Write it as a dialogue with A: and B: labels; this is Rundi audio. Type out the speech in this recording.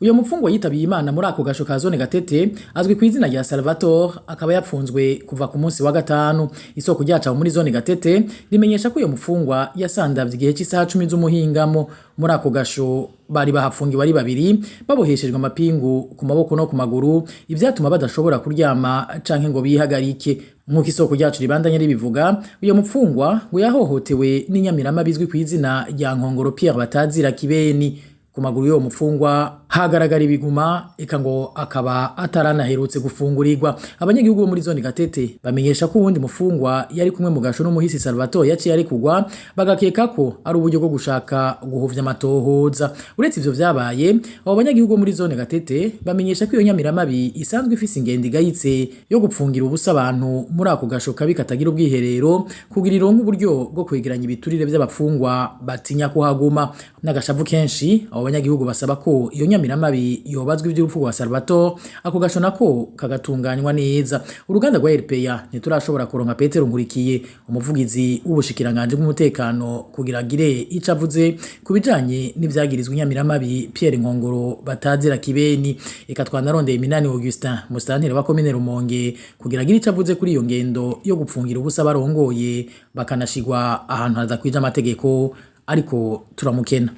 A: Uyo mupfungwa yitabiye Imana muri ako gasho ka zone Gatete azwi ku izina rya Salvatore, akaba yapfunzwe kuva ku munsi wa gatanu. Isoko ryacu aho muri zone Gatete rimenyesha ko uyo mupfungwa yasandavye igihe c'isaha 10 z'umuhingamo. Muri ako gasho bari bahafungiwe ari babiri, baboheshejwe amapingu ku maboko no ku maguru, ivyatuma badashobora kuryama canke ngo bihagarike. Nk'uko isoko ryacu ribandanya ribivuga, uyo mupfungwa ngo yahohotewe n'inyamirama bizwi ku izina rya Nkongoro Pierre batazira Kibeni. Ku maguru y'uwo mupfungwa hagaragara ibiguma, eka ngo akaba ataranaherutse gufungurirwa. Abanyagihugu bo muri zone Gatete bamenyesha ko uwundi mufungwa yari kumwe mu gasho n'umuhisi Salvatore yaciye arekurwa, bagakeka ko ari uburyo bwo gushaka guhovya amatohoza. Uretse ivyo vyabaye, abo banyagihugu bo muri zone Gatete bamenyesha ko iyo nyamiramabi isanzwe ifise ingendo igayitse yo gupfungira ubusa abantu muri ako gasho kabi katagira ubwiherero, kugira ironke uburyo bwo kwegeranya ibiturire vy'abapfungwa batinya kuhaguma. N'agashavu kenshi, abo banyagihugu basaba ko iyo nyamiramabi yobazwa ivy'urupfu rwa Salvatore, ako gasho nako kagatunganywa neza. Uruganda rwa RPA ntiturashobora kuronka Petero Nkurikiye, umuvugizi w'ubushikiranganje bw'umutekano, kugira agire ico avuze ku bijanye n'ivyagirizwa inyamiramabi Pierre Nkongoro batazira Kibeni. Eka twanarondeye Minani Augustin, musitanteri wa komine Rumonge, kugira agire ico avuze kuri iyo ngendo yo gupfungira ubusa barongoye, bakanashigwa ahantu hadakwije amategeko, ariko turamukena.